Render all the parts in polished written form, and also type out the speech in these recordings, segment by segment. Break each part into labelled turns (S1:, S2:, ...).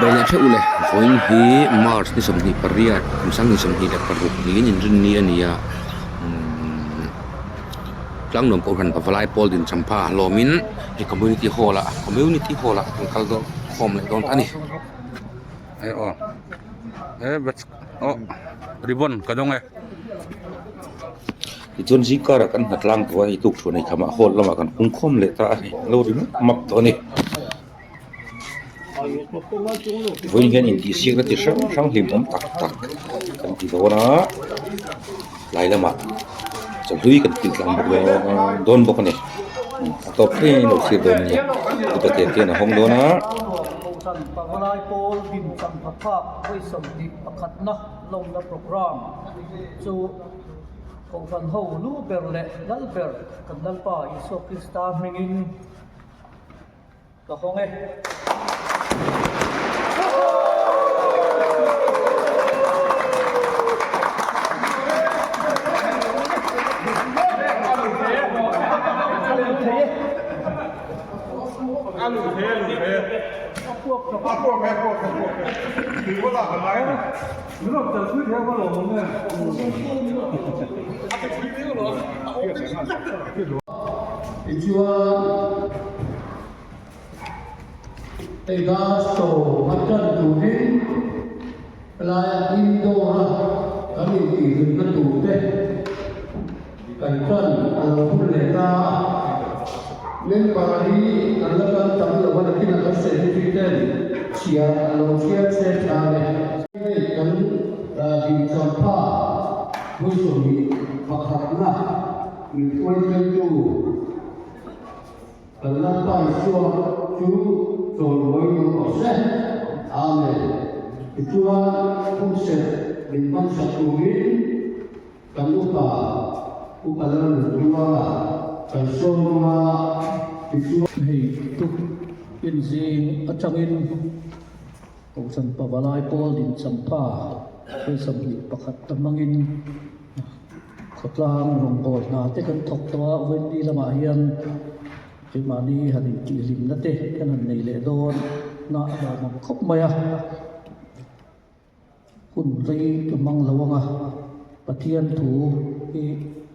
S1: Chibai leh theuh le, vawiin hi March ni 28 kum 2026 niin inrinni a ni a, umm Tlangnuam Kohhran Pavalai Pawl din champha hlawmin hei community hall ah community hall ah kan kal dawn khawm leh dawn ta a ni.
S2: Hei aw he aw ribbon ka dawng e.
S1: Tichuan zingkarah kan hna tlang tawh a hei tukṭhuan ei khamah hall lamah kan pung khawm leh ta a hei a lo ri map map tawh a ni. Vawiin hian intihsiakna chi hrang hrang hlimawm tak tak kan ti dawn a tlai lamah chawhlui kan kil tlang bawk dawn bawk a ni a tawp thleng in lo thlir dawn a nia upa te te an hawng dawn a.
S3: Kohhran ho lu ber leh lal ber kan Lalpa Isua Krista hmingin ka hawng e. Tichuan, hei show a tan turin helaia indoor-a kan intihhlimna turte kan tan a lo hun leh ta a. Member hi kan la kal tam lo a, nakinah kan secretary ten chhiar a lo chhiar che tha le. Hei kan dinchawlhpa Hmuisawmih pakhatna min hruaithlengtu kan Lalpa Isua chu chawimawi nawn rawh se. Amen. Tichuan, hunserh min hmansak turin kan upa Upa Lalnunruanga kan sawm anga tichuan. Hei tuk inzing atangin Kohhran Pavalai Pawl din champha vawi 21 ta hmangin khawtlang rawngbâwl hna te kan thawk tawh a, vawiin ni lamah hian keimahni han intihhlimna te kan han nei leh dawn na a lawmawm khawp mai a, hun rei ka hmang lo ang a, Pathian thu hi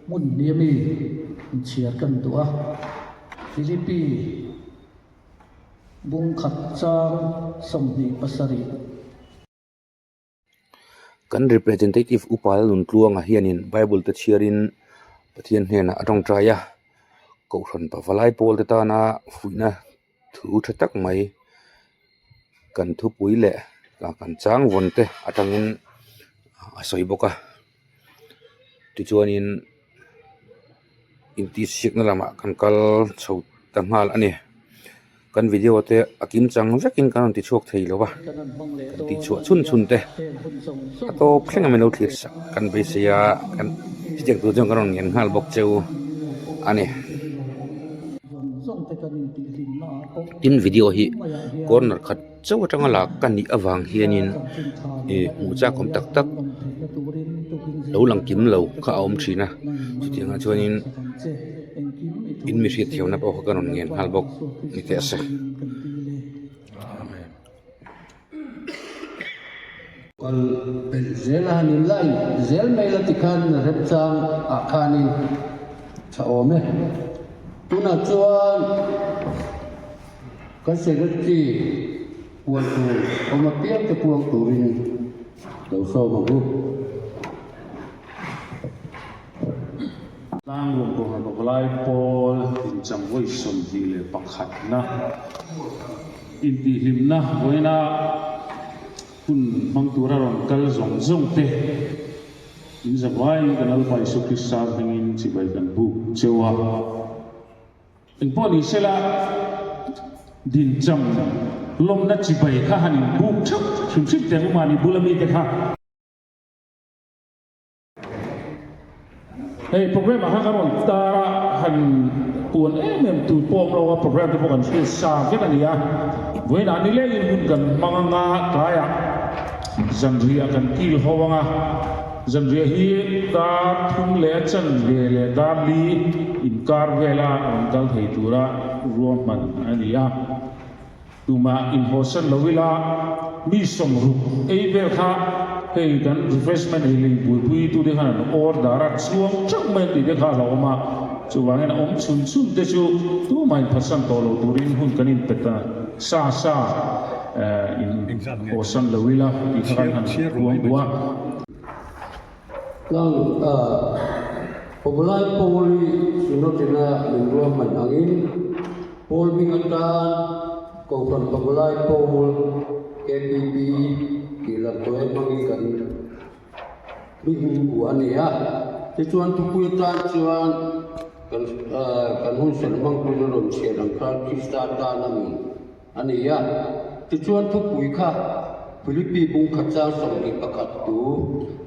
S3: hmun ni ami inchhiar kan duh a, Philippi. Bung khat chang 27.
S1: Kan representative upa Luntluanga hianin Bible te chhiarin Pathian hnenah a tawngtai a, Kohhran pavalai pawl te tana fuihna thu tha tak mai kan thupui leh kan chang vawn te atangin a sawi bawk a, tichuanin. Intihsiakna lamah kan kal chho ta nghal a ni. Kan video te a kim chang vekin kan rawn ti chhuak thei lo va, kan tih chhuah chhun chhun te a tawp thleng a min lo thlir sak kan beisei a, kan hetiang tur chuan kan rawn ngen nghal bawk cheu a ni. Tin video hi corner khat chauh atanga lak ka nih avang hianin ih hmuh chak awm tak tak lo lang kim lo kha a awm thin a chutiang ah chuanin in mi hriat thiamna pawh kha ka rawn ngen nghal bawk ni teh se.
S3: Kal belh zel a han in line zel mai la tikhan remchang ah khanin tha awm e. Tunah chuan kan secretary puan tur awm apiang te puang turin lo sawm ang u.
S4: Tlangruam Kohhran Pavalai Pawl inchang vawi 21 na intihhlimna vawiina hun hmang tura rawn kal zawng zawng te in zavaiin kan Lalpa Isua Krista hmingin chibai kan buk cheu a. Engpawh ni sela dincham lawmna chibai kha han inbuk theuh hrim hrim teh ang u mahni bula mite kha. Hei program ah khan kan rawn tar a, han puan em em tur pawh awm lo a, program te pawh kan hriat sa vek a ni a, vawiinah nilengin hun kan hmang anga tlaiah zanriah kan kil ho anga, zanriah hi dar thum leh a chanve leh dar li inkar vela rawn kal thei tura ruahman a ni a, tumah inhawsan lo ila. Mi 60 ei vel kha hei kan refreshment ei lei buaipui tute khan an order a, chhuang teuh mai an tih te kha a lo awm a. Chuvangin a awm chhun chhun te chu tumah inphatsan tawh lo turin hun kan inpe ta sa sa in hawsan lo ila tih kha kan han puang duh a.
S3: Tlang Pavalai Pawl hi Synod-ina min ruahman angin Pawl hming atan Kohhran Pavalai Pawl, KPP, tih lamtawi hmangin kan hming bu a ni a. Tichuan thupui atan chuan kan kan hun serh hmangtuin a rawn chhiar ang khan Krista tan a nun a ni a. Tichuan thupui kha Philippi bung khat chang 21 tu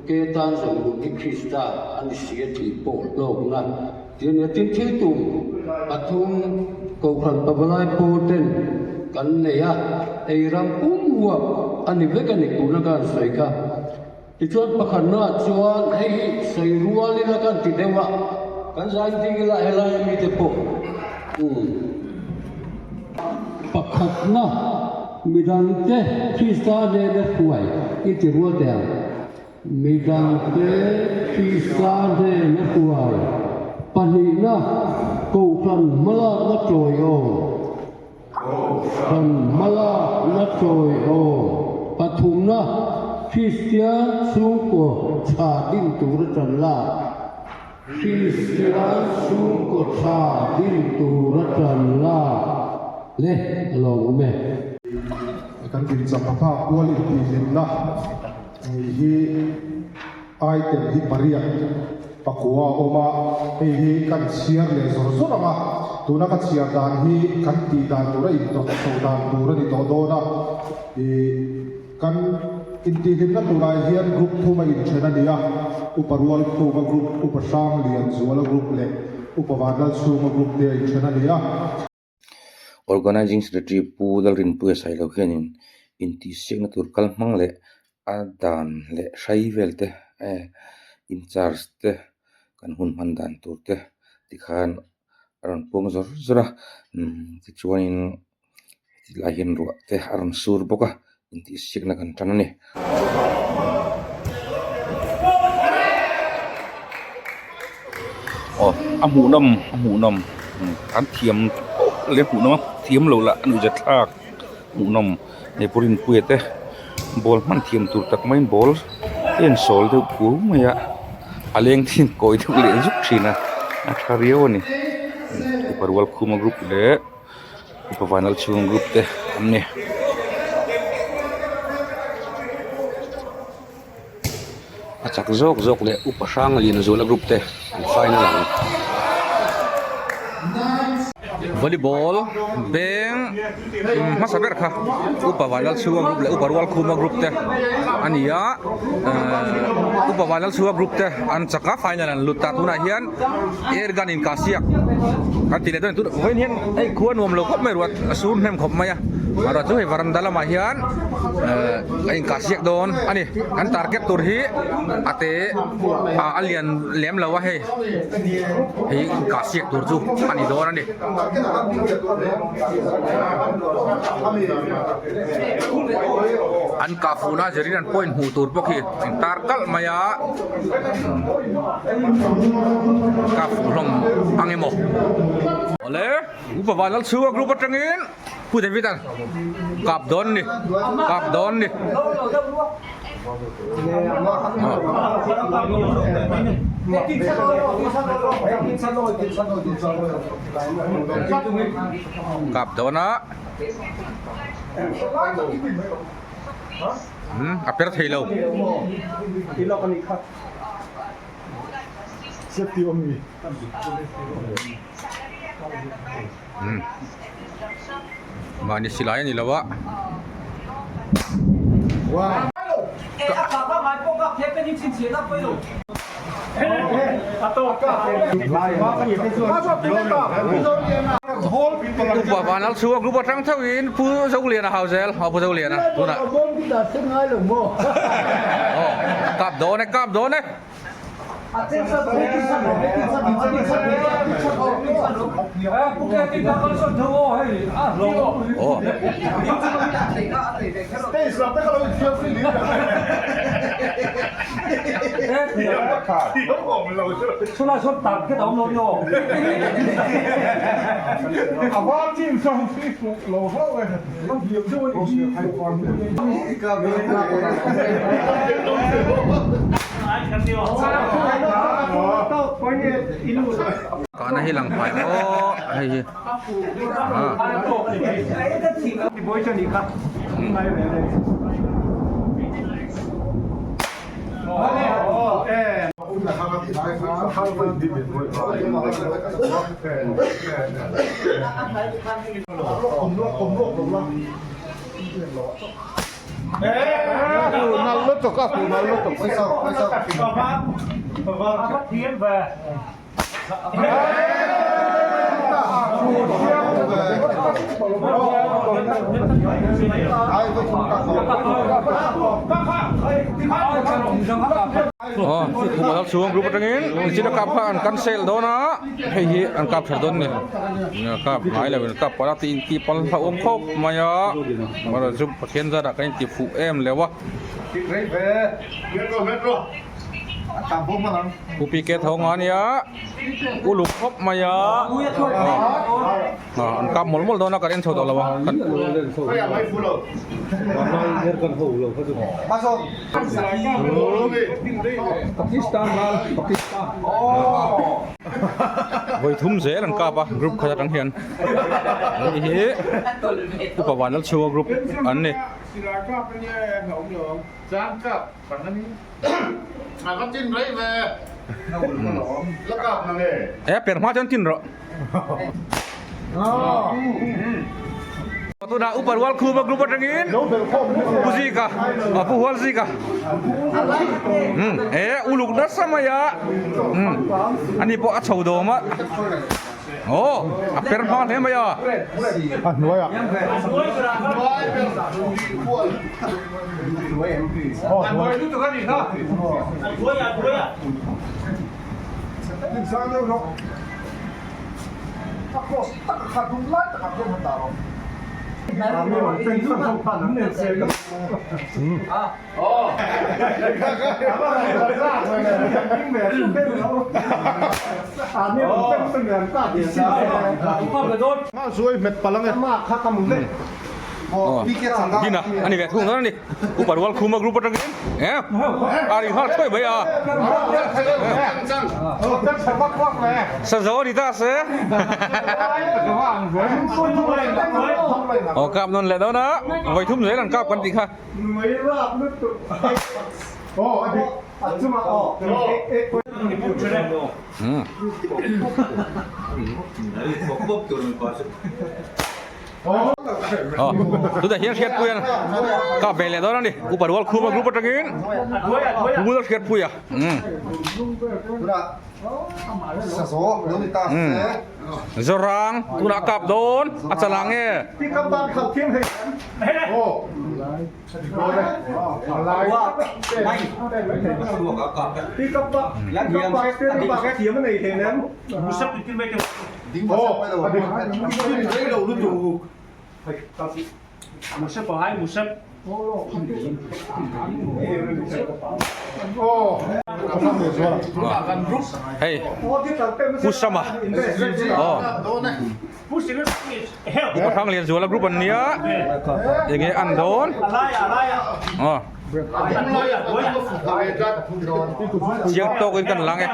S3: ke tan zawng hun hi Krista a ni si a tih pawh hlawkna tih a ni a. Tin thil tum pathum Kohhran Pavalai pawl ten kan nei a, ei ram pum huap a ni vek a ni tuna ka han sawi kha. Tichuan pakhatnaah chuan hei hi sawi rual ila kan ti deuh a, kan zai ding ila helai a mite pawh umm. Pakhatna midangte Krista nena hruai i ti rual teh ang. Midangte Krista nena hruai. Pahnihna Kohhran hmalakna tawiawm. Kohhran hmalakna tawiawm. Pathumna Kristian chhungkaw tha din tura tan lak. Kristian chhungkaw tha din tura tan lak le a lawmawm e.
S5: Kan dinchak a phak kual intihhlimna ni hi item hi pariat pakua a awm a, hei hi kan chhiar leh zawr zawr ang a, tuna ka chhiar dan hi kan tih dan tur a intawp chhoh dan tur a ni tawh dawn a, ih kan intihhlimna turah hian group thum a inthen a ni a, Upa Rualkhuma group, Upa Hranglianzuala group leh Upa Vanlalchhunga group te a inthen a ni a.
S1: Organising Secretary Pu Lalrinpuia Sailo hianin intihsiakna tur kal hmang leh a dan leh hrai vel te eh in charge te kan hun hman dan tur te tikhan a rawn puang zawr zawr a umm tichuanin tilai hian ruah te a rawn sur bawk a intihsiakna kan tan a ni. Aw a hmuhnawm a hmuhnawm an thiam leh hmuhnawm a thiam lo lah a nuih zat thlak hmuhnawm hei pawh rinpuia te ball hman thiam tur tak maiin ball te an sawl deuh pur mai a a leng thin kawi deuh leh zuk thin a a tha riau a ni upa rual khuma group leh. Upa vanlal chhung group te an ni. A chak zawk zawk leh upa hrang lian zuala group te an final ang.
S2: Volleyball beng hmasa ber kha upa vanlal chhunga group leh upa rual khuma group te a ni a upa vanlal chhunga group te an chak a final an lut ta tunah hian Air gun in kah siak kan tih leh dawn tun vawiin hian hei khua nuam lo khawp mai ruat a sur hnem khawp mai a ruat chu hei varanda lamah hian a in kah siak dawn a ni kan target tur hi a te ah a lian lem lo a hei hei in kah siak tur chu a ni dawn a ni. An kah fuhna zirin an point hmuh tur bawk hi in tar kalh mai a. Ka fuh hlawm ang emaw. Awle, Upa Vanlalchhunga group atangin Pu David an kap dawn ni, kap dawn ni. Kap dawn a. Umm a per thei lo. Umm mahni silai a ni lo a. Upa Vanlal chhunga group atang theuhin Pu Zoliana hau zel aw Pu Zoliana tunah aw kap dawn e kap dawn e. Kahna hi lang fai maw hei hi Aw khuma dal chhung group atangin nichina kap kha an cancel dawn a hei hi an kap tha dawn a ni kap ngai lo in kap palh a tih intih palh hlauhawm khawp mai a amaherawhchu chu Pathian zarah kan inti fuh em leuh a. Pu PK Thawng a nia uluk khawp mai a an kap mawlh mawlh dawn a kan en chho tawh lo a kan Vawi thum zel an kap a group khat atang hian hei hi upa Vanlalchhunga group an ni. E per hma chuan tin rawh. Tunah Upa Rualkhuma group atangin Pu Zika Pu Hual Zika e uluk nasa mai a ani pawh a chho dawm a aw a per hma hle mai a.
S5: A hnuaiah.
S2: Dina a ni ve thung dawn a ni. Upa Rualkhuma group atangin a ri nghal thuai mai a. Sazo a ni ta se. Aw kap nawn leh dawn a, vawi thum zel an kap kan tih kha. Aw tunah hian Hriatpuia kap ve leh dawn a ni Upa Rualkhuma group atangin Pu Hriatpuia Zorang tunah kap dawn a chalah nge. Hei Pu Sama aw Upa Hranglianzuala group an nia enge an dawn aw chiang tawkin kan lang e.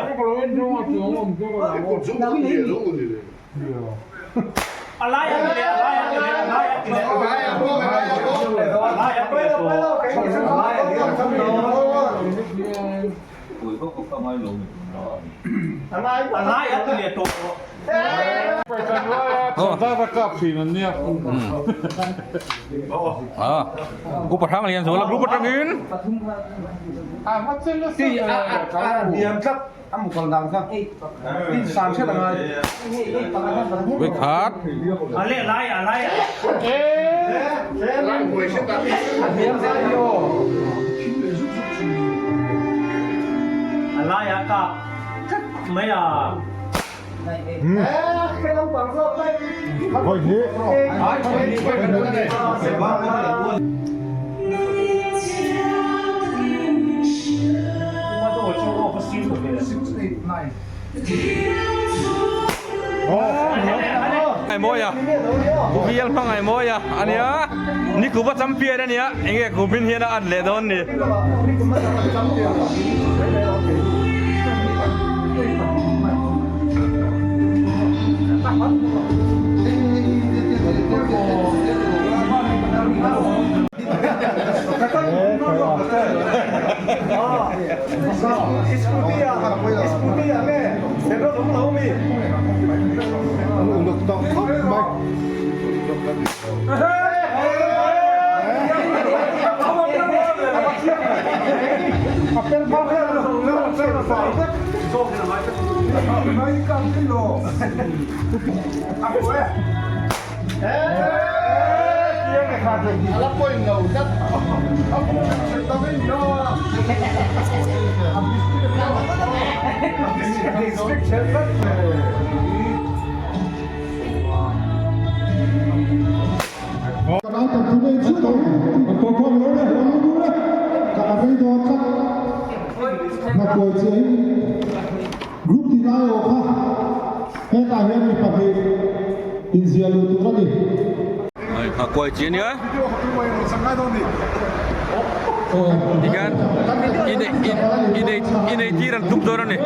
S2: Upa Hranglianzuala group atangin. Vawikhat. Mawia Bial hmangaih Mawia ania Nikuba champion ania enge kumin hian a at leh dawn ni.
S5: Group tin aiawh kha hetah hian mi pahnih inziah luh tur a ni.
S2: A kuai chi ania. Tikhian inei tir an tum dawn a ni.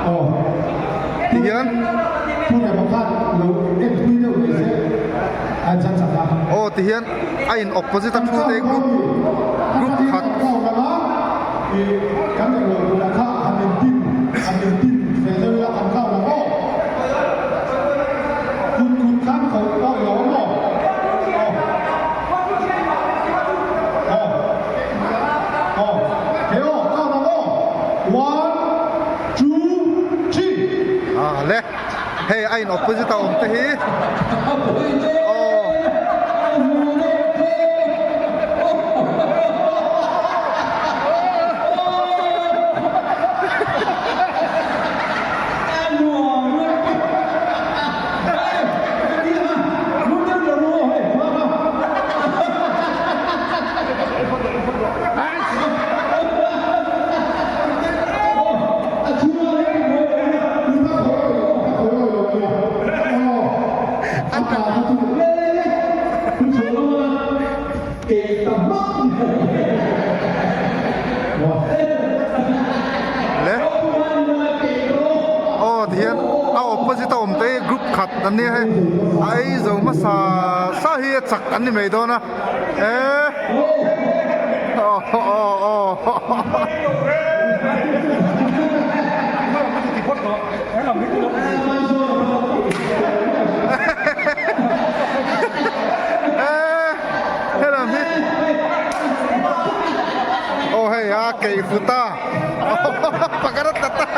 S5: Aw tihian aw tihian a in opposite a thu te group group khat Ah le hei a in opposite a awm te hi aw. Le aw tihian a opposite a awm te hi group khat an nia hei a ei zo hmasa sa hi a chak an ni mai dawn a eh aw aw aw eh helam hi aw hei a keifuta pakhat a tla tak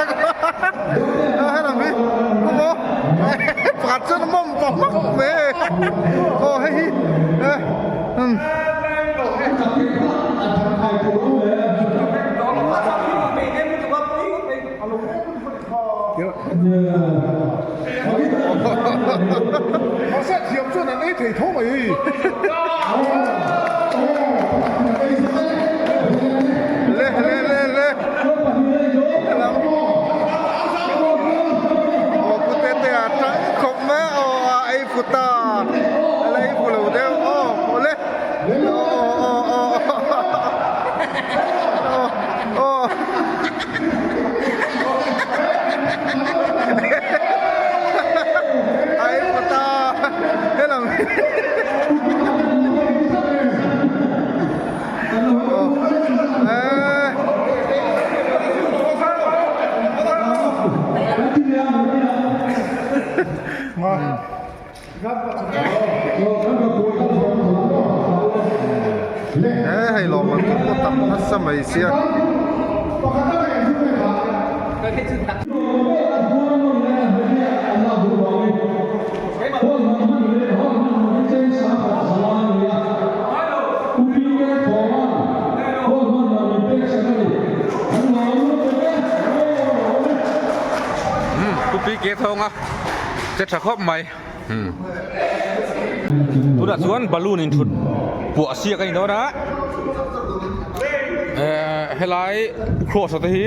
S5: a helam hi maw pakhat chuan a mawm pawh hmak mai aw hei hi umm. Le le le le helam aw pu te te a tang khawp mai a aw a ei fu ta a la ei fu lo deuh aw aw le aw aw aw aw aw. Ai pata helam He hei lawm an tum pawh tam nasa mai sia.
S2: a che tha khawp mai tunah chuan balloon in thut puah siak a ni dawn a ehh helai cross a te hi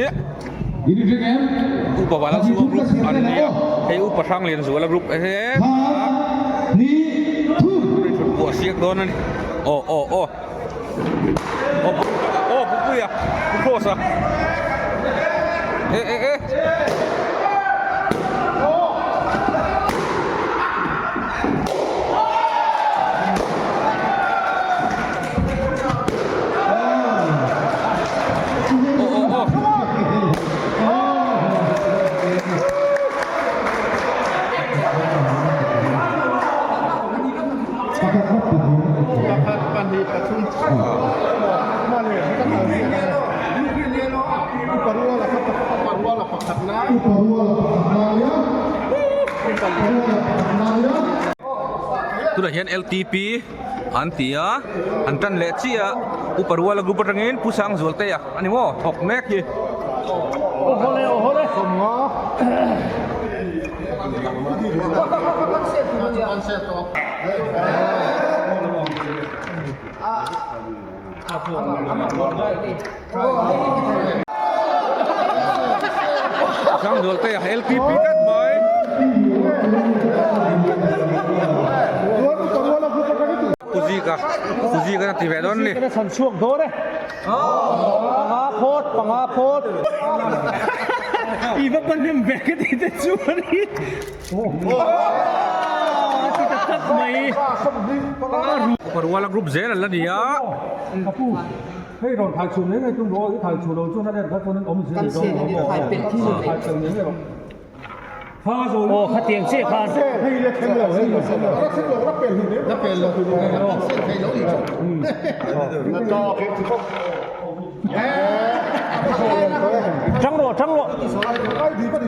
S2: upa Vanlalchhunga group an ni a hei upa Hranglianzuala group he thut puah siak dawn a ni aw aw aw. Aw Pupuia Pu Cross a e e e Tunah hian LTP an ti a, an tan leh chiah a, Upa Ruala group atangin Pu Sangzualtea a ni maw thawk mek hi. Sangzualtea LTP tlat mai. Pu Zika, Pu Zika na ti ve dawn ni.
S6: Panga phawt, panga phawt. I va pahnem ve ka ti te chuan hi. A ti ta tak mai.
S2: Paruala group zel an la ni a.
S4: Apu, hei rawn thai chhun mai mai tum rawh, i thai chhu lo chuan a let kha chuan awm zel dawn lo maw? Thai chhun mai mai rawh.
S6: Aw khatiang chiah khan. Tang rawh tang rawh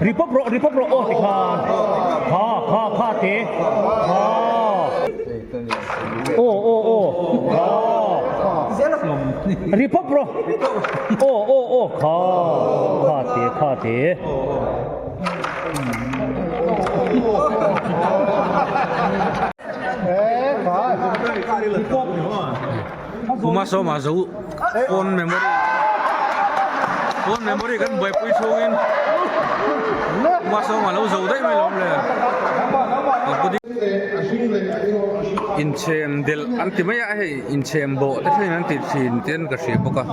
S6: ri pawp rawh ri pawp rawh aw tikhan kha kha kha te kha aw aw aw kha ri pawp rawh aw aw aw kha kha te kha te.
S2: Kuma sawma zo phone memory phone memory kan buaipui chhungin kuma sawma lo zo daih mai lawm le inchhem delh an ti mai a hei inchhem bawh te thlengin an ti thin ten ka hria bawk a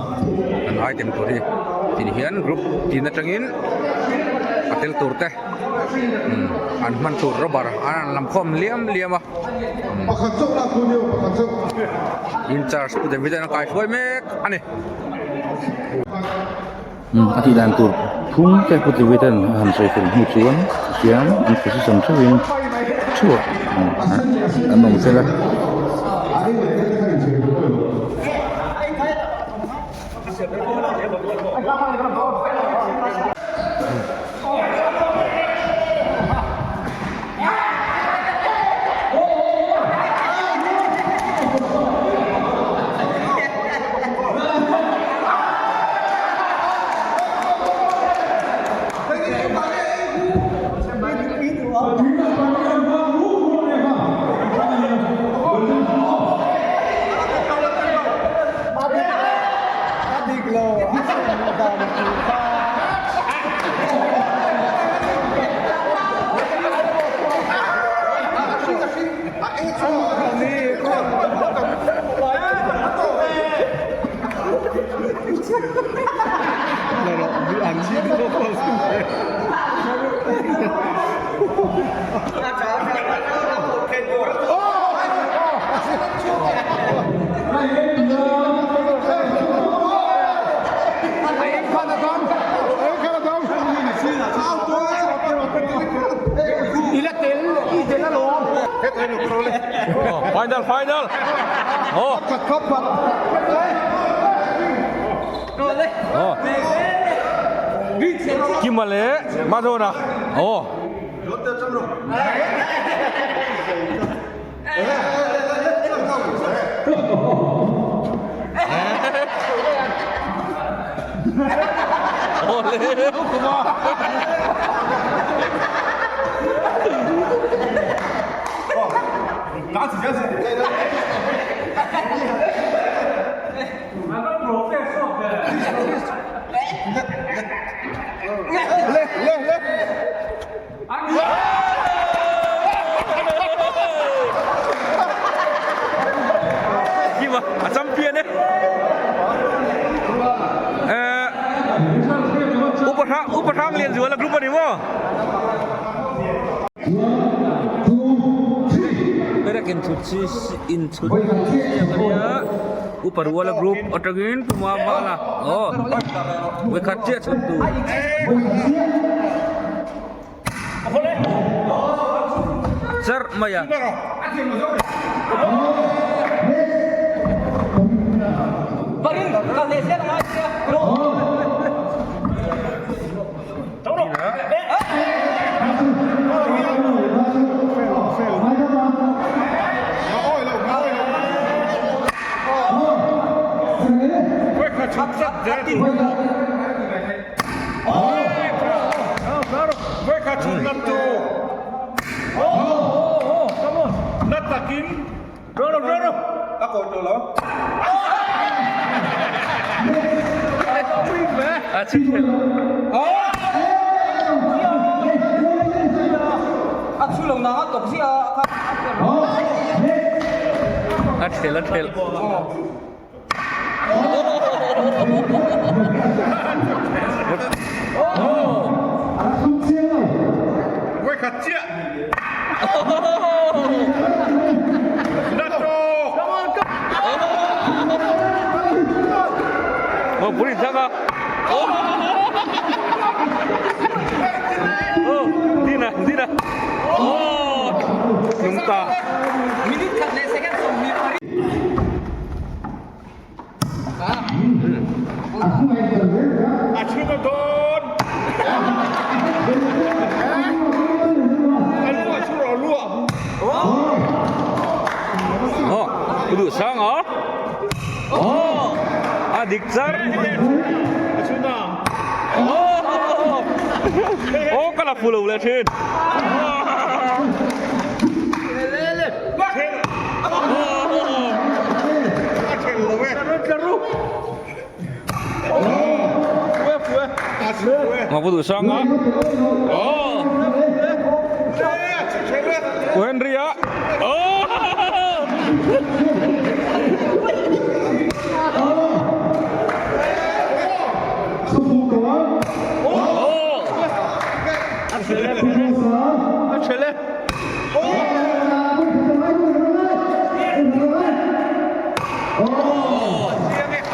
S2: an item tur hi tin hian group tin atangin a tel tur te an hman tur rubber an rawn lam khawm liam liam a in charge pu David an kai hruai mek a ni.
S1: A tih dan tur phung te pu David an han sawi fel hnu chuan tihian an position theuhin thuah an awm fel a.
S2: Final final oh oh Kima leh Mazawna oh Kima a champion e. Eh Upa Hrang Upa Hrang Lian Zuala group ani maw? Perek inchhut chi inchhut ania Upa Ruala group atangin Puma Vala aw vawikhat chiah chhut tur. Charh mai a. A thel a thel.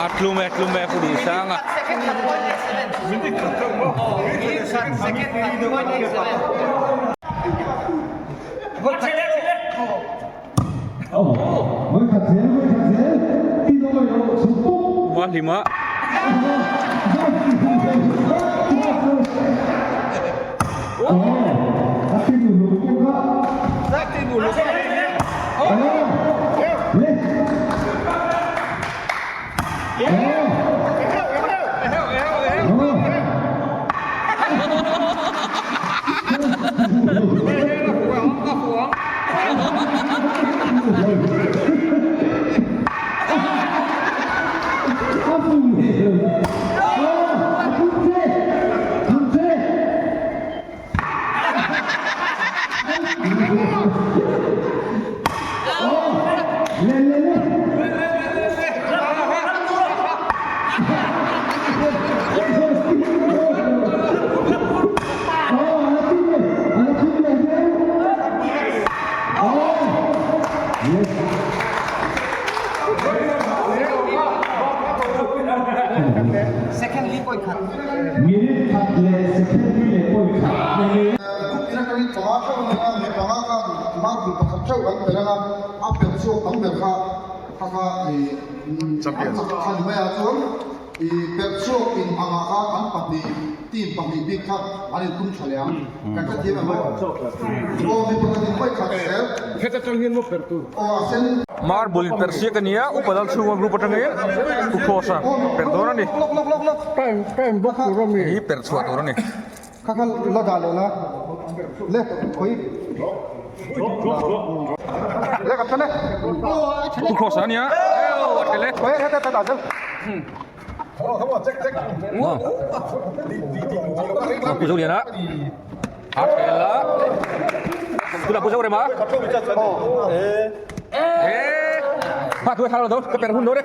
S2: A tlum e tlum e pu Duhsanga. Mahlima. Marble in perh siak a nia, upa lal chhunga group atangin u Kross a perh dawn a ni. Hei hi perh chhuah tur a ni. Pu Cross a nia. A thlel e. Pu Zoliana a thlel a. Tunah Pu Zorema. Ha tu thar lo ka per hun lo re.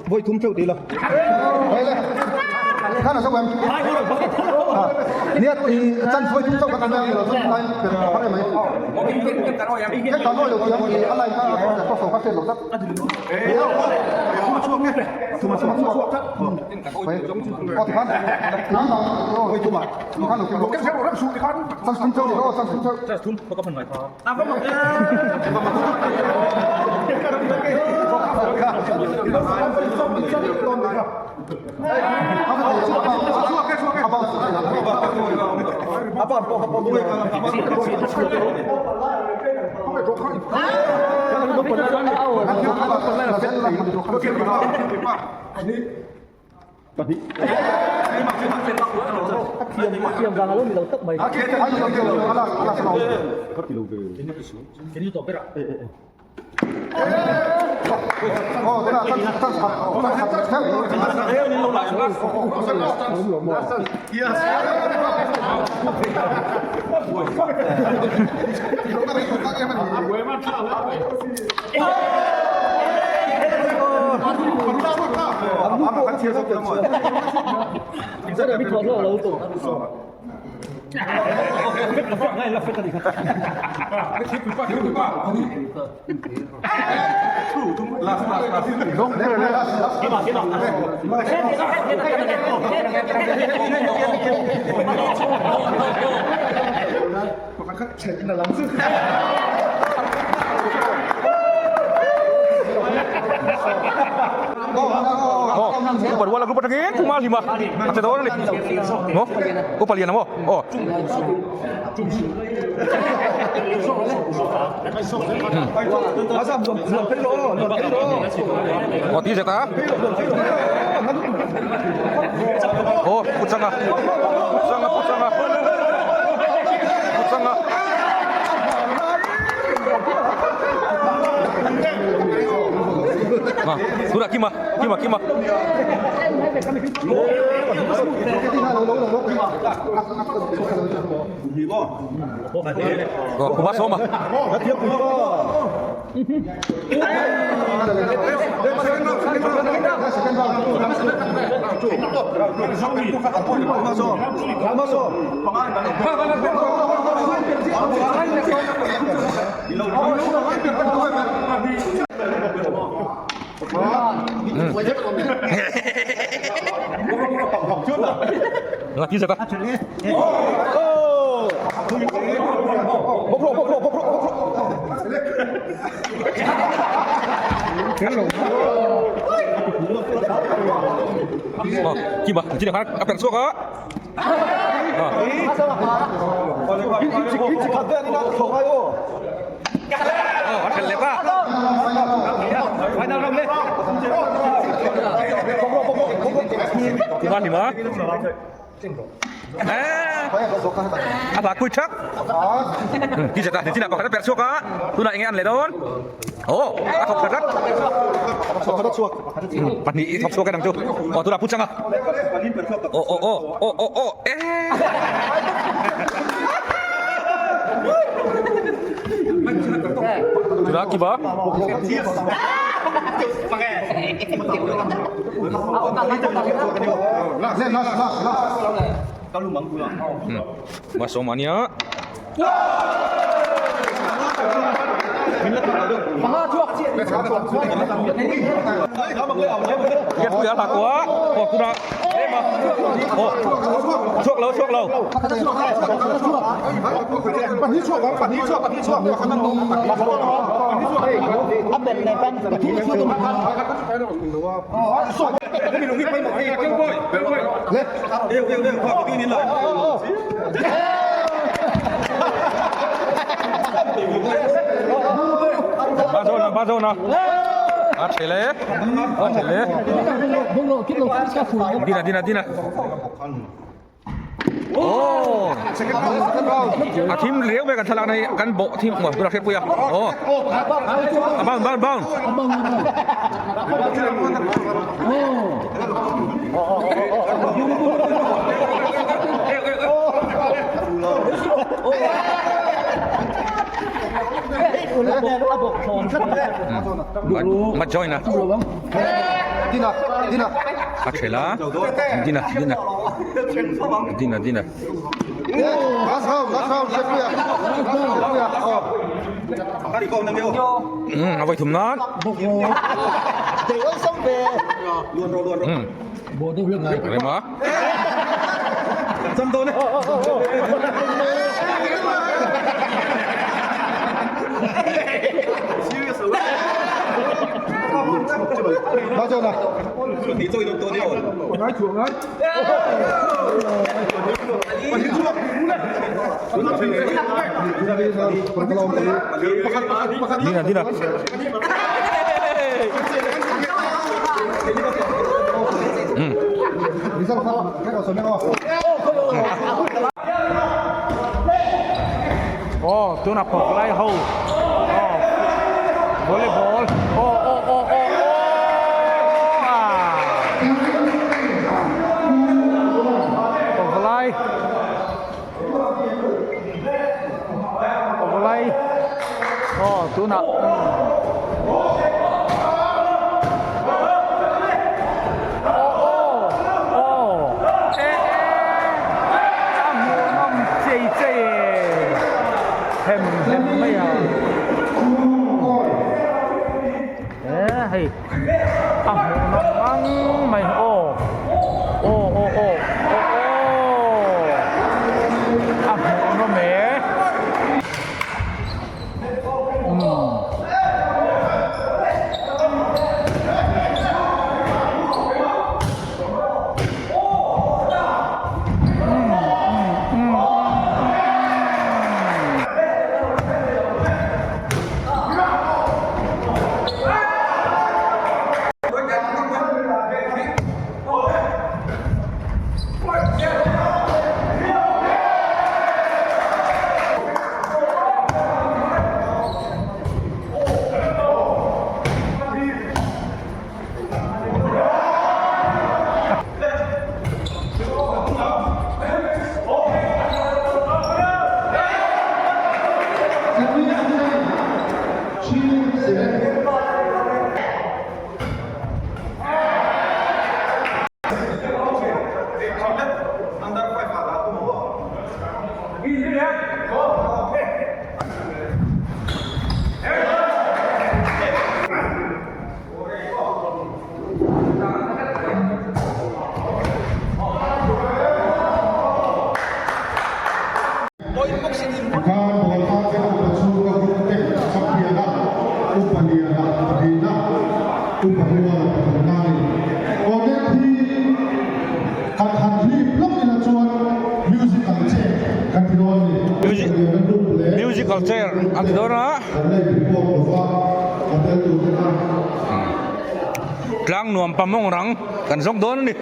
S5: Voi thum theuh ti la. Khana sa wem. Niat i chan voi thum chau ka kan lo chan lai per har mai. Cái tao nói được thì anh này có sổ phát triển được rất. Có thì khăn. Ôi thum à. Khăn được. Cái xe rất sụt thì khăn. Sang thum châu rồi, sang thum châu.
S2: Thum có phần ngoài. Upa rual group atangin thuma hlima a che dawn a ni maw upa lian maw aw. Aw ti zet a aw pu changa pu changa pu changa pu changa. Tunah Kima Kima Kima. Kuma sawma. Nga ti zeta. Kima chi khan a per chhuak a. A then leh ta. Kima hlima. A hla kui thak. Ti zeta chinah pakhat a per chhuak a. Tunah enge an leh dawn. Aw a thawk khat tlat. Pahnih i thawk chhuak en ang chu. Aw tunah pu changa. Aw aw aw aw aw aw eh. Tunah kiba. Masuk mania. Hian a hla ko a, aw tunah tlem a, aw chhuak lo chhuak lo. Ba zawn a ba zawn a a thle le a thle le dina dina dina oh. A thim riau mai kan thlalakna hi kan bawh thim maw tunah hriatpui a aw a bound bound bound ma join a a thela dina dina dina dina um a vawi thum nan um rema Dina dina
S6: Aw tunah pavalai ho aw volleyball aw aw aw aw aw ah pavalai pavalai aw tunah aw aw aw e e a hmuhnawm chei chei e hem hem mai a e hei a hmuhnawm ngang mai aw aw aw aw aw a hmuhnawm e.
S5: Khan Bawlpa te upa chhunga hun te Champion-a Upa Liana pahnihna, Upa Ruala pathumna a ni. Aw net hi kan han hlip lawk ila chuan musical chair kan ti dawn a ni. Upa Liana group leh
S2: Musical chair an ti dawn a.
S5: Kan la inpawp lova a tel tur te kha.
S2: Tlang nuam pamawng rang kan zawng dawn a ni.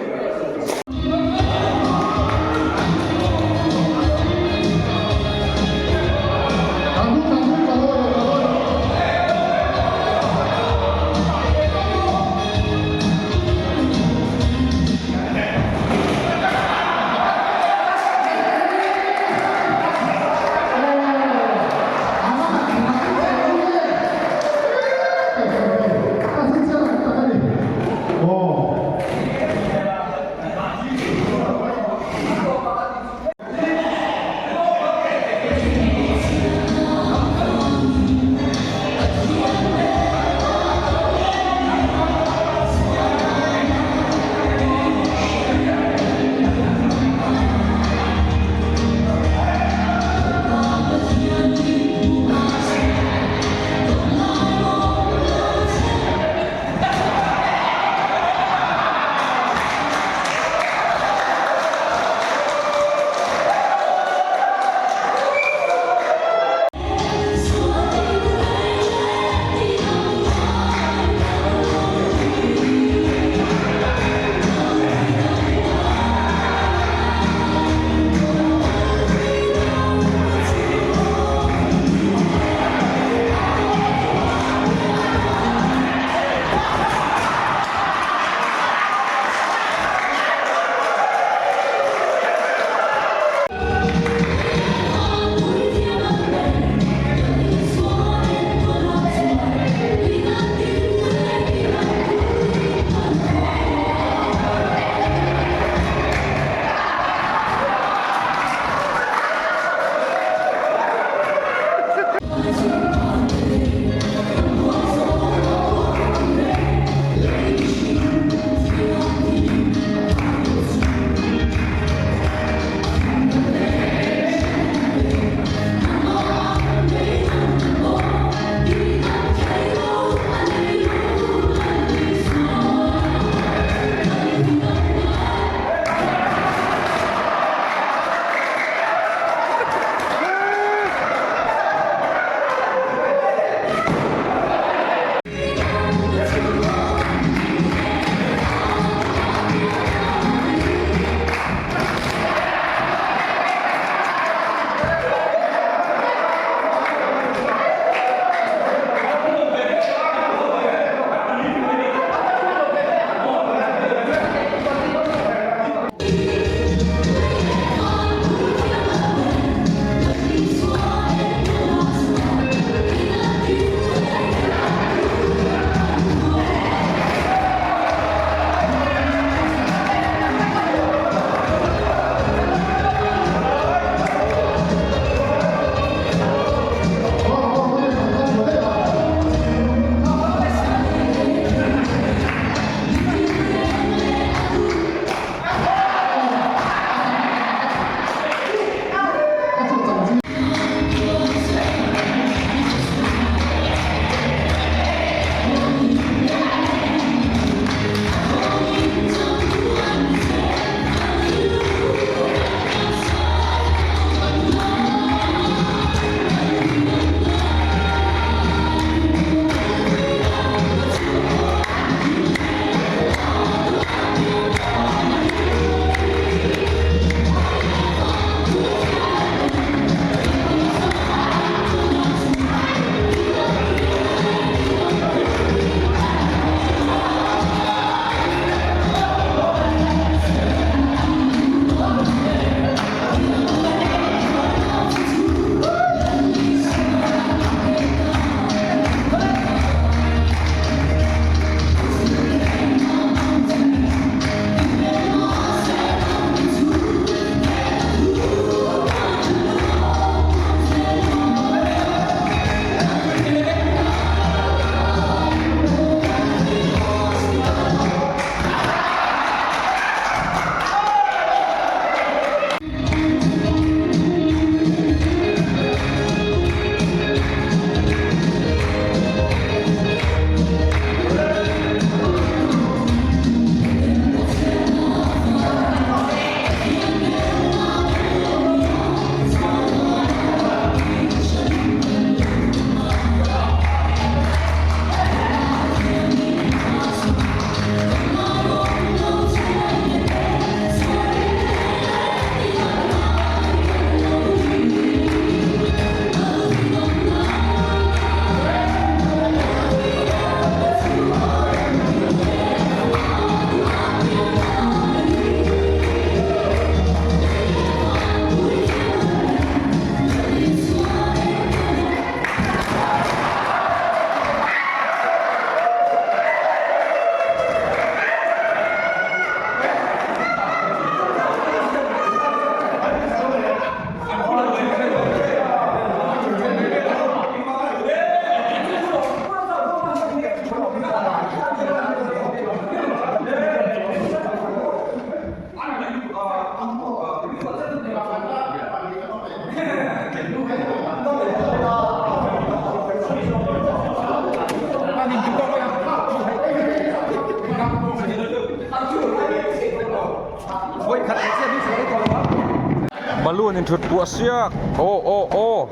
S2: Balu an inthut puah siak aw aw aw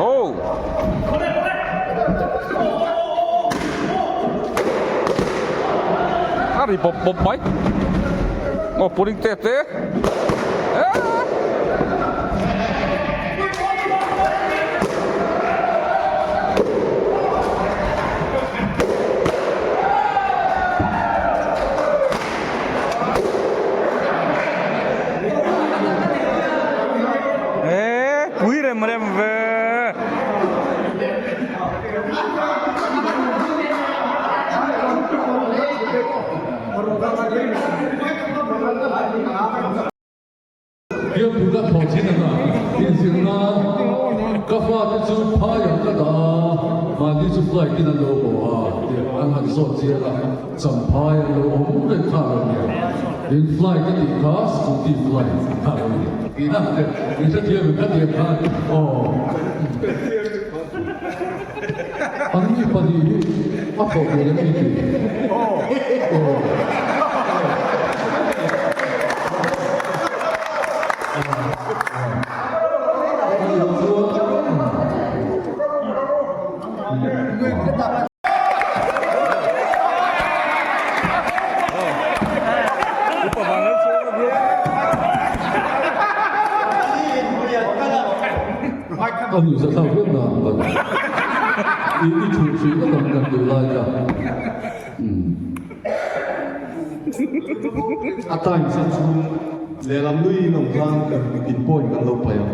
S2: oh. A ri bawp bawp mai aw pudding te te Eee pui rem rem ve.
S7: Biakpui ka thawh thin anga inzir nan ka fate chu phaiah ka dah a, mahni chu flight in an lo haw a tih an han zawt chiang a, champhai an lo awm reng kha a lo ni a, tin flight a tih kha scooty flight kha a lo ni a, min hrethiam em kha tiang khan aw. An mi pahnih hi a thawh tur em ni tih? Aw. A nuih za thlak viau nan ban i i thu hrih vek ang kan duh lai kha
S3: A time chan chu lehlam nui in awm khan kan in point kan lo paih ang.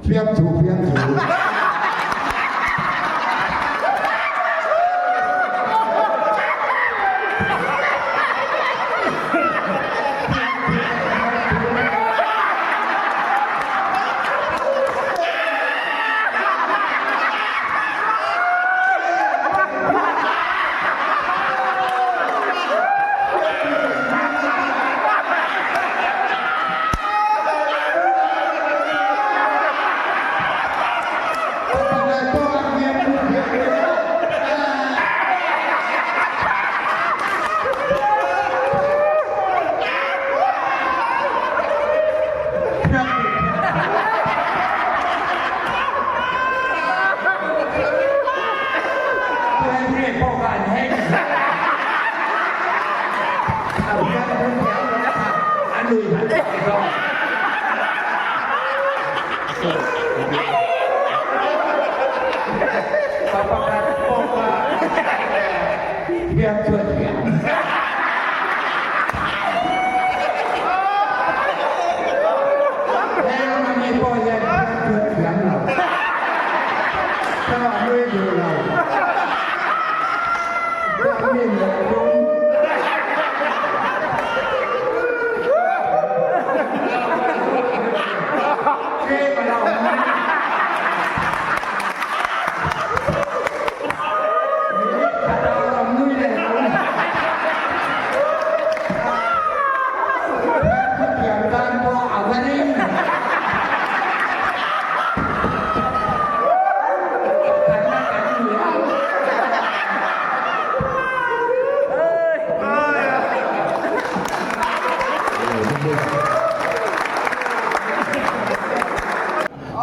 S5: Fiamthu fiamthu.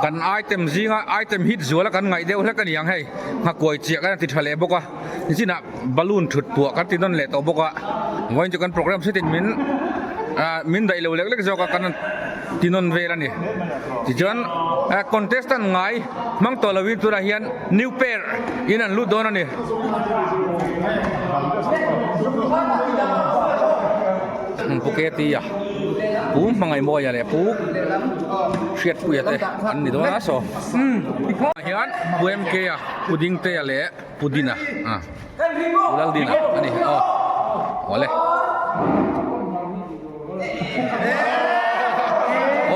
S2: Kan item zinga item hit zuala kan ngaih deuh hlek a ni ang hei nghakuai chiah kan ti tha leh bawk a nichinah balloon thut puah kan ti nawn leh tawh bawk a vawiin chu kan program setin min ah min daih lo lek lek zawk a kan ti nawn vel a ni tichuan contestant ngai hmang tawh lovin tunah hian new pair in an lut dawn a ni. Pu Ketia Pu Hmangaihmawia leh Pu Hriatpuia te an ni dawn a saw ah hian Pu MK a Pu Dingtea leh Pu Dina ah Pu Laldina a ni aw awle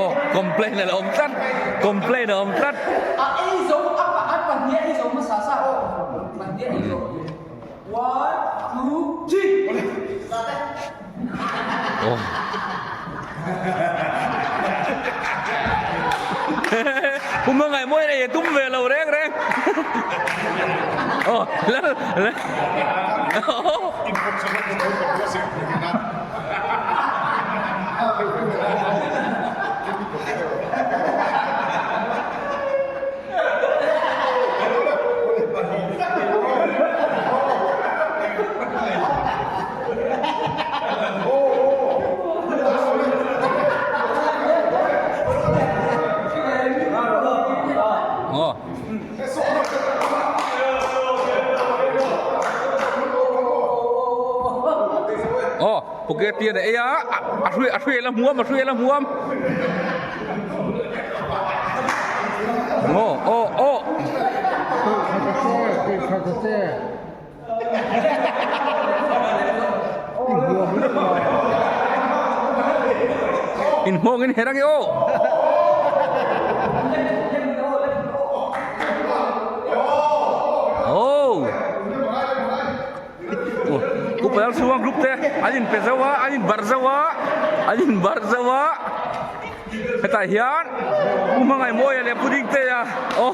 S2: aw complain a lo awm tlat complain a awm tlat. Pu Mangai mawi nei tum ve lo reng reng. Oh, la la. Aw Phuket a ei a a hrui a hrui la hmuam a hrui la hmuam. Aw aw aw. In hmawng in her ange aw. Aw. Upa Lalchhunga group te an inpe zo a, an inbarh zo a, an inbarh zo a. Hetah hian Pu Hmangaihmawia leh Pu Dingtea aw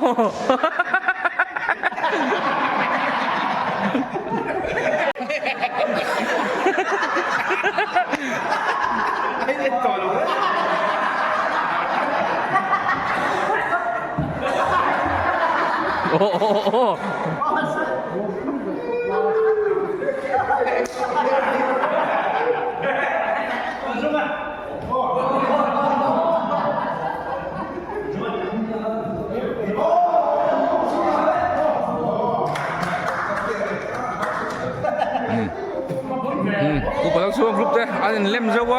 S2: Upa dang chhung group te an in lem zeuh a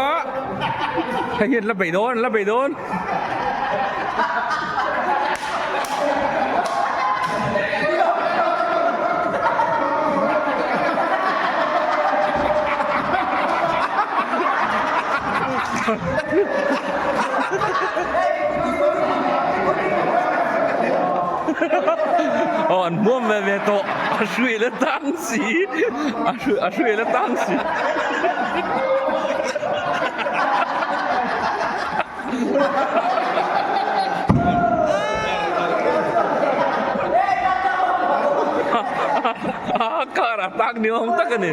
S2: hei hi an la bei dawn an la bei dawn. Aw an hmuam ve ve tawh a hruai la tang si a hruai la tang si. Car a tak ni awm tak a ni.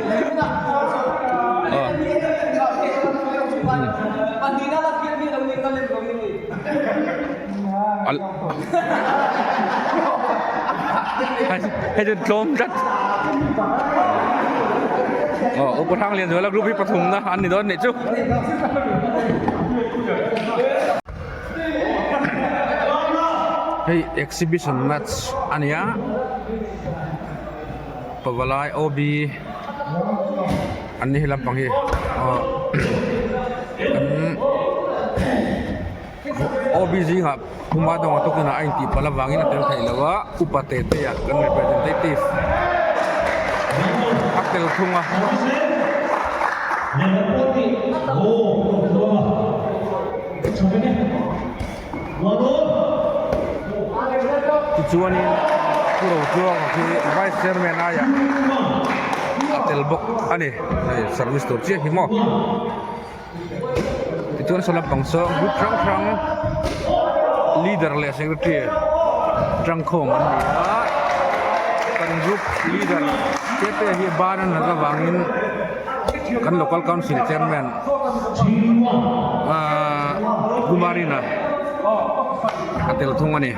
S2: Hei chu tlawm tlat. Aw Upa Hranglianzuala group hi pathumna an ni dawn nih chu. Hei exhibition match a ni a pavalai OB an ni he lampang hi aw an OB zingah Puma dawng a tawkin a intih palh avangin a tel theih loh a upa te te ah kan representative a tel thung a. Tichuanin Pu Rotluanga khi Vice Chairman aiah a tel bawk a ni hei service tur chiah hi maw. Tichuan saw lampang saw group hrang hrang leader leh secretary tangkhawm an ni a kan group leader te te hi ban an nat avangin kan local council chairman ahh Kumarina a tel thung a ni.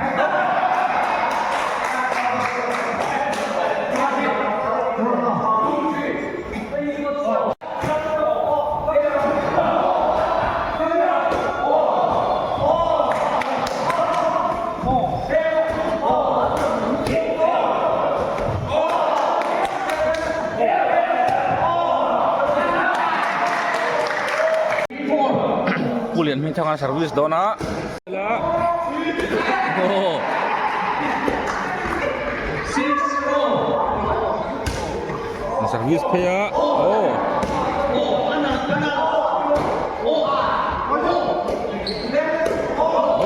S2: Pu Lianhmingthanga service dawn a Service phei a aw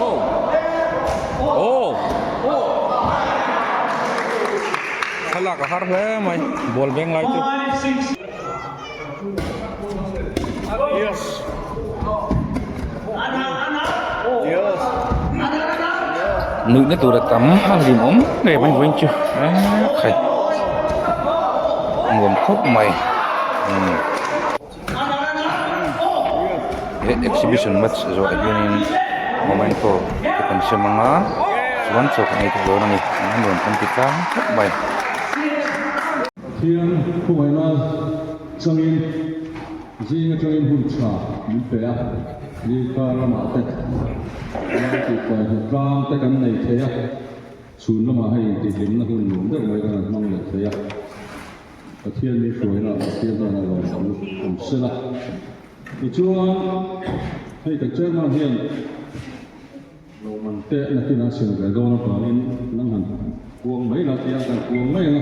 S2: aw aw thlalak a har hle mai ball veng lai chu Nuihna tur a tam a hlim awm ngei mai vawiin chu ekhai nuam khawp mai he exhibition match zawh ah hianin momento te kan siam ang a chuan chaw kan ei thei dawn a ni a nuam kan ti tlang khawp mai.
S7: Pathian khawngaihna changin zing atangin hun tha min pe a, ni kar lamah te lai tihfai hna tlang te kan nei thei a, chhun lamah hei intihhlimna hun nuam deuh mai kan han hmang leh thei a, Pathian min hruaina Pathian hnenah lawm thu awm sela. Tichuan hei kan chairman hian Lawmman te nakin a sem ve dawn avangin nang han kuang mai la tia kan kuang mai ang a.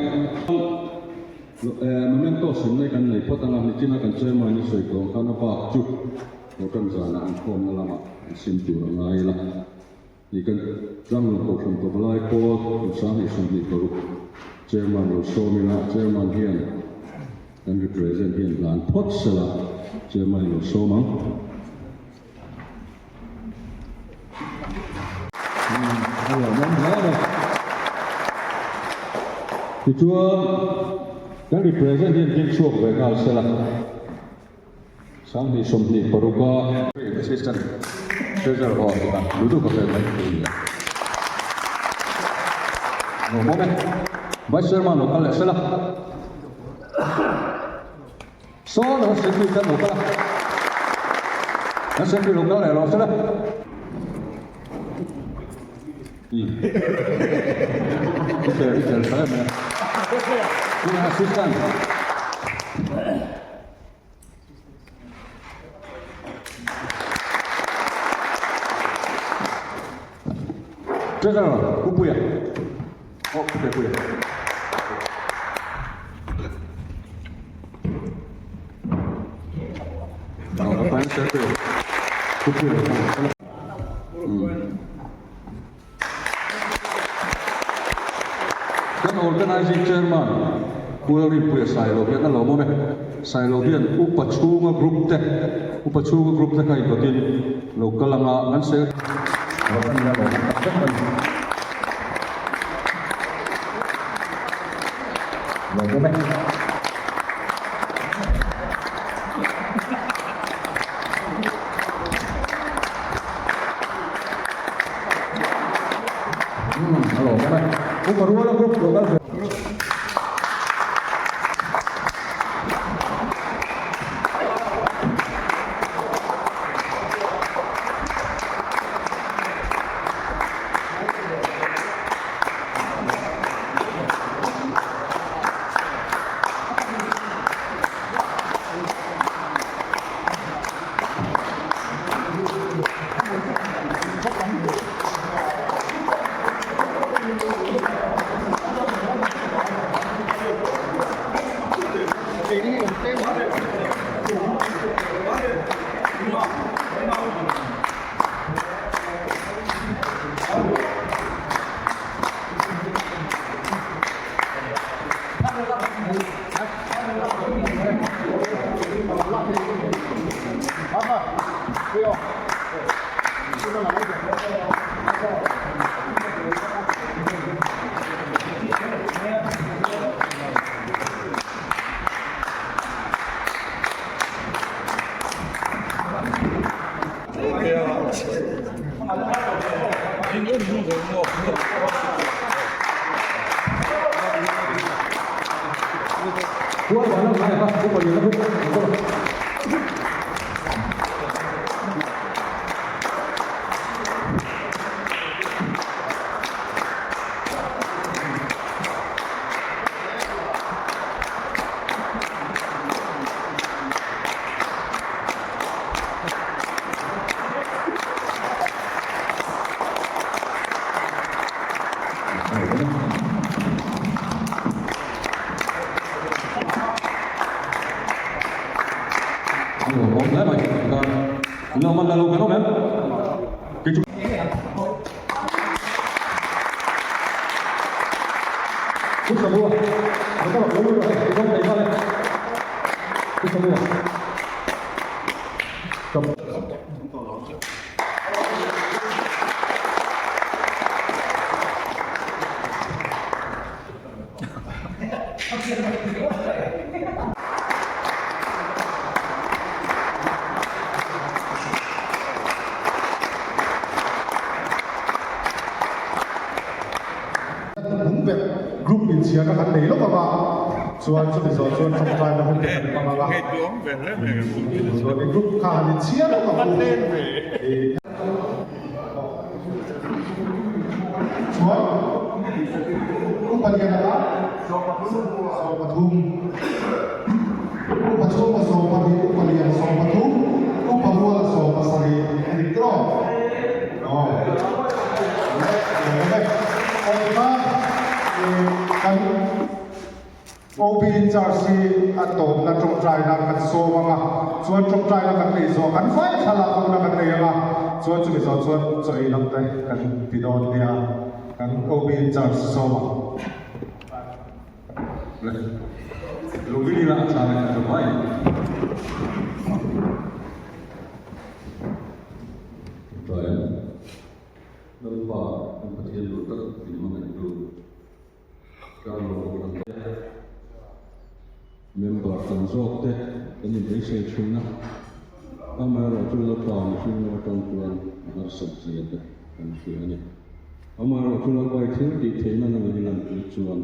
S7: Memento sem lai kan nei phawt ang a, nichina kan chairman in sawi tawh ang khan a bak chu Hotel zanah an khawmna lamah an sim tur a ngai la. Ni kan Tlanglawn Kohhran Pavalai Pawl kum 2026 chairman lo sawm ila, chairman hian. Kan represent hian hlan phawt sela Chairman in lo sawm ang. A lawmawm hle a ni. Tichuan kan represent hian ding chhuak ve nghal sela 20 26 a Assistant Treasurer aw tih a lutuk a vel mai thei a ni a. Lawmawm e. Vice Chairman lo kal leh sela. Saw lo Secretary khan lo kal a. Kan Secretary lo kal leh lo sela. I fel i fel tha em e. Assistant. Treasurer Pu Puia Oh Pu Puia Oh Finance Secretary Pu Puia Kan Organizing Chairman Pu Lalrinpuia Sailo hian a lawmawm e. Sailo hian Upa chhunga group te, Upa chhunga group te kha indawtin lo kal anga kan sel rawh a nia lawmawm tak vek a ni. Lawmawm e.
S5: Bung ber group inchhiarna kan nei lawk ang a, chuan chumi zawh chuan tawngtaina hun te kan hmang ang a, chuan i group kha han inchhiar lawk ang u. Chuan upa lian anga 13, upa chhunga 12, upa lian 13, upa ruala 17 a dik tawh aw. Awmna kan OB in charge hi a tawpna tawngtaina kan sawm ang a, chuan tawngtaina kan nei zawh kan fai thlalak hona kan nei ang a, chuan chumi zawh chuan chaw ei lam te kan ti dawn nia, kan OB in charge sawm ang.
S7: lovin ila a chang a tha mai. Ṭawngṭai ang. Lalpa kan Pathian duh tak min hmangaihtu Tlanglo Kohhran te, member tam zawk te kan inbeisei thin a, amaherawhchu Lalpa mihring lam atang chuan a harsat zia te kan hria a ni. Amaherawhchu Lalpa i thil tih theihna nangin i lantir chuan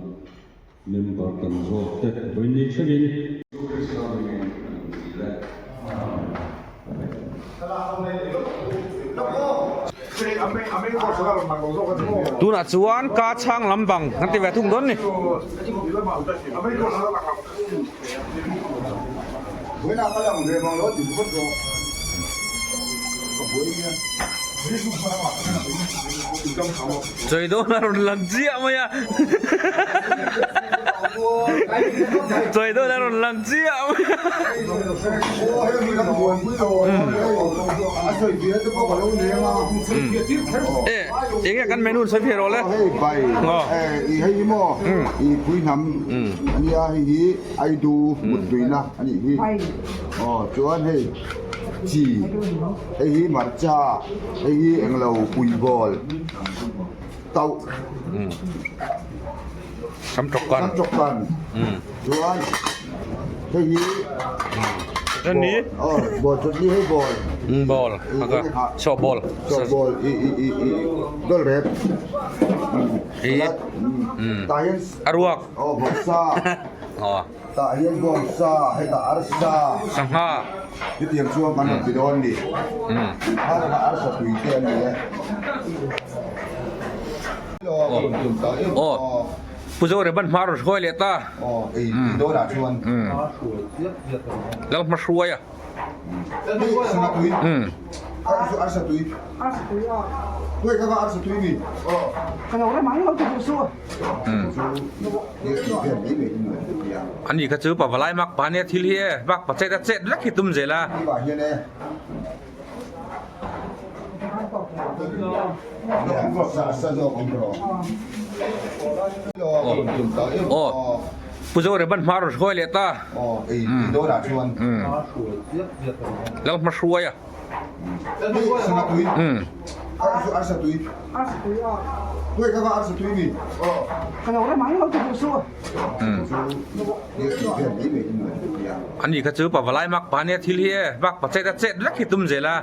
S7: Member tam zawk te vawiin thlengin. Krista hmingin kan lo dil e.
S2: Tunah chuan ka chhang lam bang kan ti ve thung dawn ni. Chawi dawn a rawn lang chiah mai a Chawi dawn a rawn lang chiah mai a E enge kan menu sawi phei rawh le
S8: Chuan hei chi hei hi hmarcha hei hi englo pui bawl tauh
S2: sam tawk
S8: kan chuan hei hi bawl bawl chutni hei bawl
S2: bawl chaw bawl
S8: chaw bawl i i i i dawl rep tah hian
S2: a ruak
S8: aw bawksa Tah hian bawngsa, hetah arsa.
S2: Sangha.
S8: Hetiang chuan kan rawn ti dawn ni. Kha arsa tui te an ni e.
S2: Aw. Pu Zo Reban hma rawn hruai leh ta.
S8: Aw, ei dawn ah chuan.
S2: Lal hma hruai a.
S8: Sangha tui. Arsa tui.
S9: Arsa tui aw.
S8: Khawi kha arsa tui mi.
S9: Ka lo rem ang lo ti duh suh.
S2: Ani kha chu pavalai mak pa nia thil hi e bak pa chet a chet vek hi tum zel a. Aw Pu Zoreban hma rawn hruai leh ta. Lal hma hruai a. Ani kha chu pavalai mak pa nia thil hi e bak pa chet a chet vek hi tum zel a.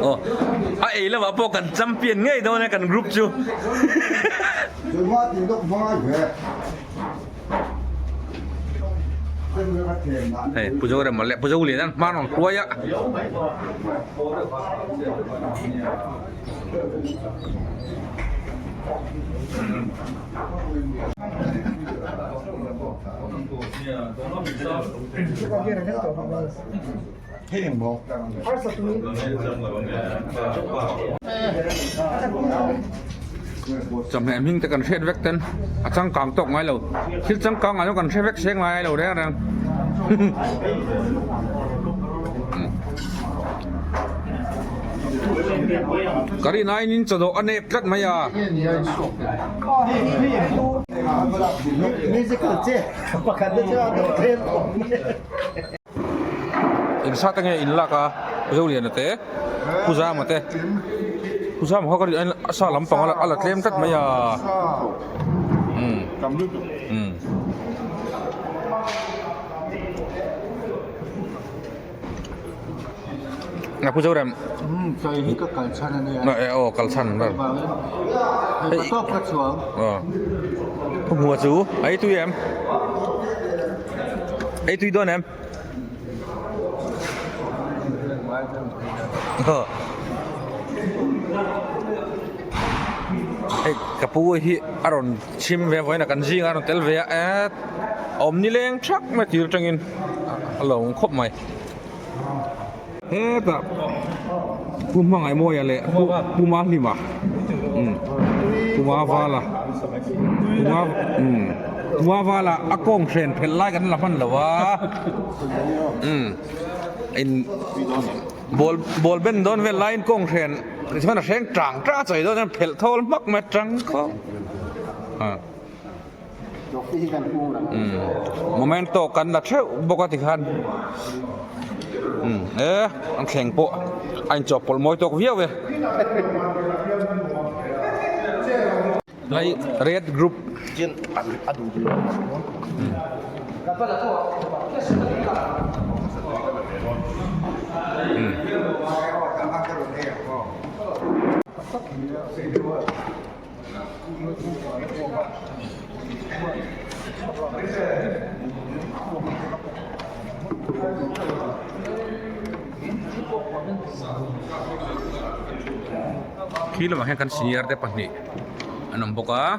S2: Aw a ei lamah pawh kan champion ngei dawn e kan group chu. Hei Pu Zorema leh Pu Zoliana an hma rawn hruai a. Chawhmeh hming te kan hriat vek ten a changkang tawk ngai lo thil changkang ah chuan kan hre vek seng ngai lo reng reng. Ka rin aiin in chawdawh a nep tlat mai a. Engzat nge in lak a Zoliana te Pu Zama te Pu Zama kha ka rin aiin a sa lampang a la tlem tlat mai a. Nga Pu Zorem.
S10: Um chai hi ka kal chhan a nia.
S2: Na e aw kal chhan ber.
S10: Hei ka tawp ka chuang.
S2: Aw. Pu hmua chu ei tui em? Ei tui dawn em? Hei ka pu hi a rawn chhim ve vawiin a kan zing a rawn tel ve a e awm ni leng thak mai tir atangin a lo awm khawp mai hetah pu hmangaihmawia leh pu mahlima pu mavala pu mavala a kawng hren phelh lai kan la hman lo a in. Ball ball ben dawn vel laiin kawng hren chuan a hreng tang tang a chawi dawn chuan phelh thawl hmak mai a tang khawp a. Momento kan la theuh bawk a tikhan e an thleng pawh a inchawhpawlh mawi tawk viau e. Lai red group. Khi lamah hian kan senior te pahnih an awm bawk a.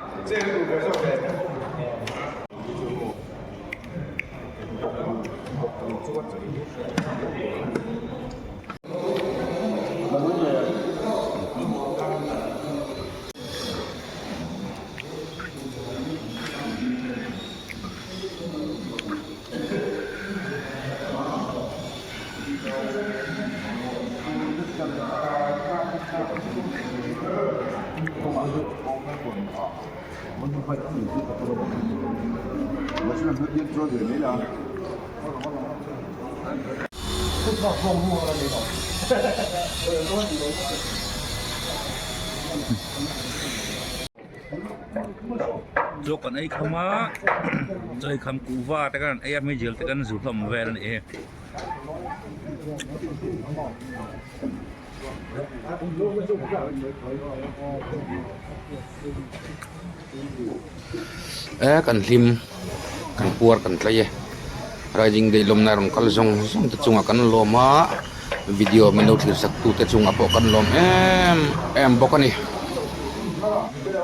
S2: Chaw kan ei kham a chaw ei kham kuhva te kan ei a meizial te kan zu hlawm vel a ni hi.
S1: E kan hlim kan puar kan tlai e rising day lawmna rawn kal zawng zawng te chungah kan lawm a video min lo thlir sak tu te chungah pawh kan lawm em em bawk a ni.